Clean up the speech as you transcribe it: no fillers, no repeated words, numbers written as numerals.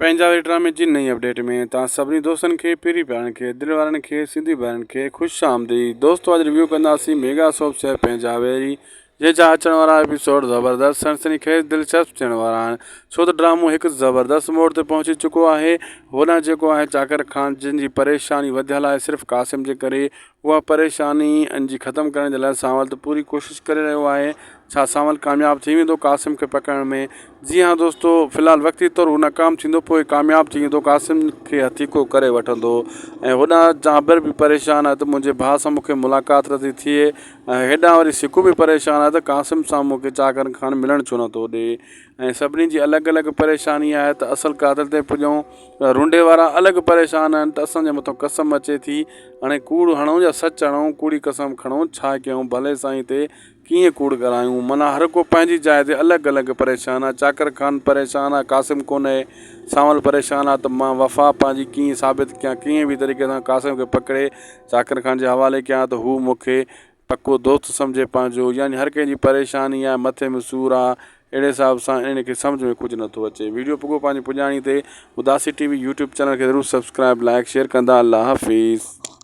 پنهنجا واري ڊرامي جي نئين اپڊيٽ ۾ توهان سڀني دوستن کي پيري پيارن کي دل وارن کي سنڌي ڀائرن کي خوش آمديد دوستو اڄ ريويو ڪنداسين ميگا سوپ شهر پنهنجا ويري جنهن جا اچڻ وارا ايپيسوڊ زبردست سنسني خيز دلچسپ ٿيڻ وارا آهن ڇو ته ڊرامو هڪ زبردست موڙ تي پهچي چڪو آهي هوڏانهن جيڪو آهي چاڪر خان جن جي پريشاني وڌيل آهي صرف قاسم جي ڪري اها پريشاني ان جي ختم ڪرڻ جي لاء سانول ته پوري ڪوشش ڪري رهيو آهي ڇا سانول ڪامياب ٿي ويندو قاسم کي پڪڙڻ ۾ جي ها دوستو في الحال وقتي طور هو ناڪام ٿيندو پوء ڪامياب ٿي ويندو قاسم کي هٿيڪو ڪري وٺندو ۽ هوڏانهن جابر به پريشان آهي ته منهنجي ڀاء سان مونکي ملاقات نٿي ٿئي ۽ هيڏانهن وري سڪو به پريشان آهي ته قاسم سان مونکي چاڪر خان ملڻ ڇو نٿو ڏي ۽ سڀني جي الڳ الڳ پريشاني آهي ته اصل قاتل تي پڄون رنڊي وارا الڳ پريشان آهن ته اسان جي مٿان قسم اچي ٿي هاڻي ڪوڙ هڻون يا سچ هڻون ڪوڙي قسم کڻون ڇا ڪيون ڀلي سائين تي ڪيئن ڪوڙ ڳالهايون معنيٰ هر ڪو پنهنجي جاء تي الڳ الڳ پريشان آهي چاڪر خان پريشان آهي قاسم ڪونهي سانول پريشان آهي ته مان وفا پنهنجي ڪيئن ثابت ڪيان ڪيئن به طريقي سان قاسم کي پڪڙي چاڪر خان جي حوالي ڪيان ته هو مون کي پڪو دوست سمجهي پنهنجو يعني هر ڪنهن جي پريشاني آهي مٿي ۾ سور آهي اهڙي حساب سان انهن کي سمجهه ۾ ڪجهه نٿو اچي ويڊيو پڳو پنهنجي پڄاڻي تي Udasi T V YouTube channel کي ضرور سبسڪرائب لائڪ شيئر ڪندا الله حافظ.